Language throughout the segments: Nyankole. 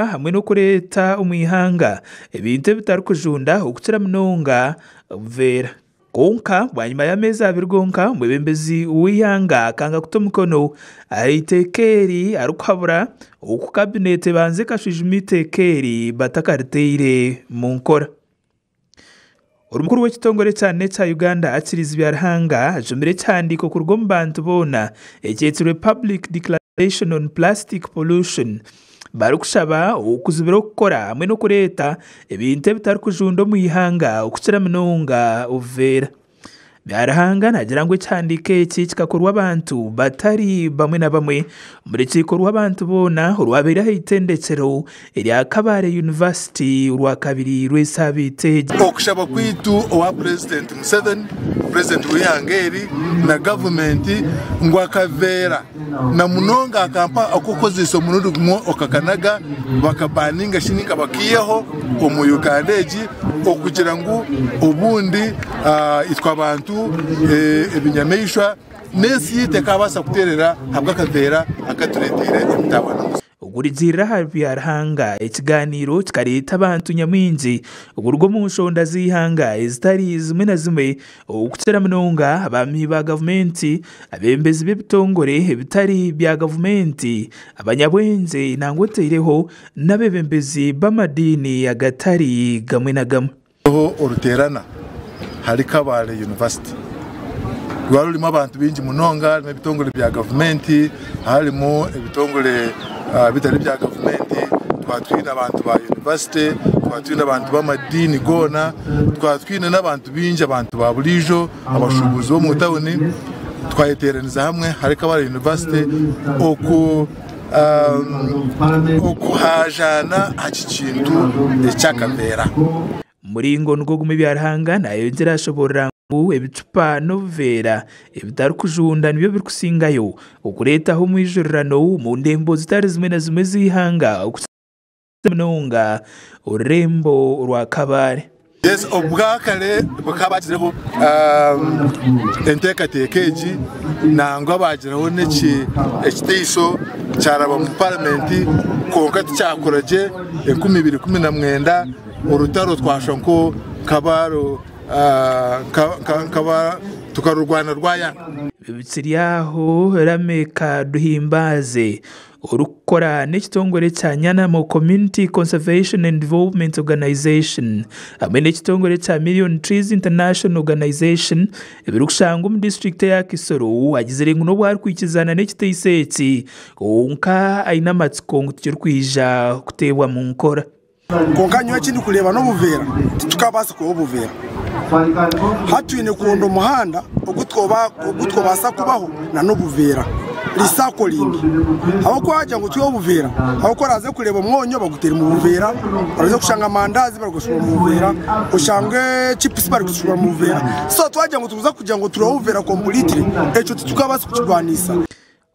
hamwe n'okureeta omu ihanga ebintu ebitarikujunda okukira munonga obuveera. Kwonka bwanyima y'ameezi abiri gonka, omwebembezi w'eihanga akanga kuta omukono aha iteeka eri arikuhabura oku kabineeti ebanze ekashwijuma eiteeka eri batakariteire mu nkora. Omukuru w'ekitongore kya Nature Uganda Achilles Byaruhanga ajumire ekihandiiko kuruga omu bantu boona ekyetsirwe Public Declaration on Plastic Pollution barikushaba okuzibira okukora hamwe n'okureeta ebintu ebitarikujunda omu ihanga okukira munonga obuveera. Byaruhanga naagira ngu ekihandiiko eki kikakorwa abantu batari bamwe na bamwe omu rukiiko rw'abantu boona orwabaire aha itendekyero erya Kabale University orwakabiri rw'esaabiiti egi. Okushaba kwaitu owa Purezidenti Museveni, Purezidenti w'eihanga eri na gavumenti ngu akaveera na munonga akampa ak'okukozesa omurundi gumwe okakanaga bakabaninga shi ninga bakaihaho omu Uganda egi okugira ngu obundi itwe abantu, ebinyamaishwa n'ensi yaitu ekabaasa kuteerera ahabw'akaveera akatureeteire emitawaana. Okurugiirira ahari Byaruhanga, ekigaaniiro kikareeta abantu nyamwingi okuruga omu nshonda z'eihanga ezitari zimwe na zimwe okukira munonga abaami ba gavumenti, abeebembezi b'ebitongore ebitari bya gavumenti, abanyabwengye nangwa otaireho n'abeebembezi b'amadiini agatari gamwe na gamwe. Hariho oruteerana ahari Kabale University rwaba rurimu abantu baingi munonga harimu ebitongore bya gavumenti harimu ebitongore bitari bya gavumenti twaba twine abantu ba yunivasite twaba twine abantu b'amadiini goona twaba twine n'abantu baingi abantu ba buriijo abashuubuzi b'omu tawuni twayeteeraniza hamwe ahari Kabale University oku okuhaajaana aha kintu eky'akaveera. Omuringo nigwo gumwe Byaruhanga nayongyera ashoboorora ngu ebicupa n'obuveera ebitarikujunda nibyo birikusingayo okureetaho omwijurirano omu ndembo zitari zimwe na zimwe ez'eihanga okukira munonga orurembo rwa Kabale. Yes, obwakare bakaba bagireho enteekateeka egi nangwa bagiraho n'ekiteiso kyaraba omu paramenti kwonka tikyakora gye 2019 orutaro twashwa nko nkaba tukarurwana rwayanga. Bikiri aho Lameck Duhimbaze orikukora n'ekitongore kya Nyanamo Community Conservation and Development Organization hamwe n'ekitongore kya Million Trees International Organization ebirikushangwa omu disiturikiti eya Kisoro agizire ngu n'obu arikwikirizana n'ekiteiso eki kwonka aine amatsiko ngu tikirikwija kuteebwa mu nkora. Kwonka nyowe eki ndikureeba n'obuveera, titukabaasa kwiha obuveera. Hati twine kuronda omuhanda ogu twobaasa kubaho n'obuveera, recycling. Ahabw'okuba wagira ngu twihe obuveera, ahabw'okuba oraaze kureeba omwonyo baguteire omu buveera, oraaze kushanga amandazi barikugashuba omu buveera, oshange chipusi barikuzishuba omu buveera. So twagira ngu nituza kugira ngu twihe obuveera completely, ekyo titukabaasa kukirwanisa.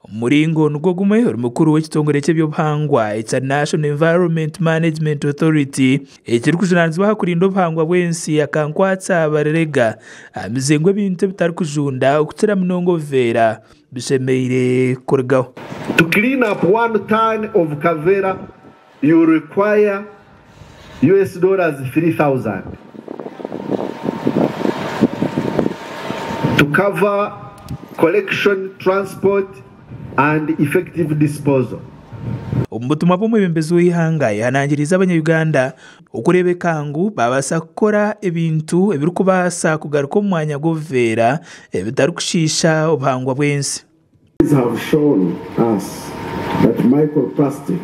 Omu muringo nigwo gumwe, ori mukuru w'ekitongore ky'eby'obuhangwa ekya National Environment Management Authority ekirikujunaanizibwa aha kurinda obuhangwa bw'ensi Akankwatsa Barirega ahamize ngu ebintu ebitarikujunda okukira munonga obuveera bishemereire kurugaho. To clean up one tonne of kavera you require US dollars 3000 to cover collection, transport and effective disposal. Omu butumwa bw'omwebembezi w'eihanga yahanangiriize abanya-Uganda okureebeka ngu baabaasa kukora ebintu ebirikubaasa kugaruka omu mwanya gw'obuveera ebitarikushiisha obuhangwa bw'ensi. Studies have shown us that microplastic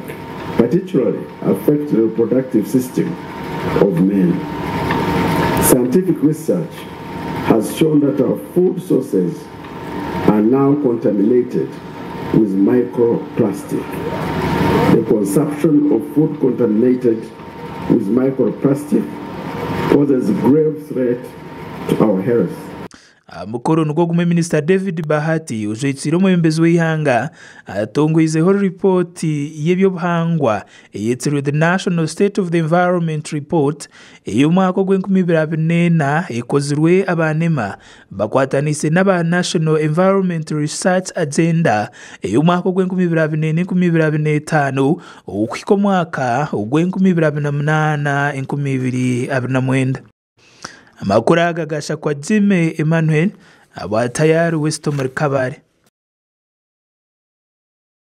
particularly affect the reproductive system of men. Scientific research has shown that our food sources are now contaminated with microplastic. The consumption of food contaminated with microplastic poses grave threat to our health. Aha mukoro nigwo gumwe Minisita David Bahati ojwekiire omwebembezi w'eihanga atongoizeho ripooti y'eby'obuhangwa eyetsirwe The National State of the Environment Report ey'omwaka ogw'enkumi ibiri abiri n'ena ekozirwe aba NEMA bakwataniise n'aba National Environment Research Agenda ey'omwaka ogw'enkumi ibiri abiri n'ena enkumi ibiri abiri n'etaano okuhika omwaka ogw'enkumi ibiri abiri na munaana enkumi ibiri abiri na mwenda. Amakuru aga gashakwa Jimmy Emmanuel abwa Tayari West omuri Kabale.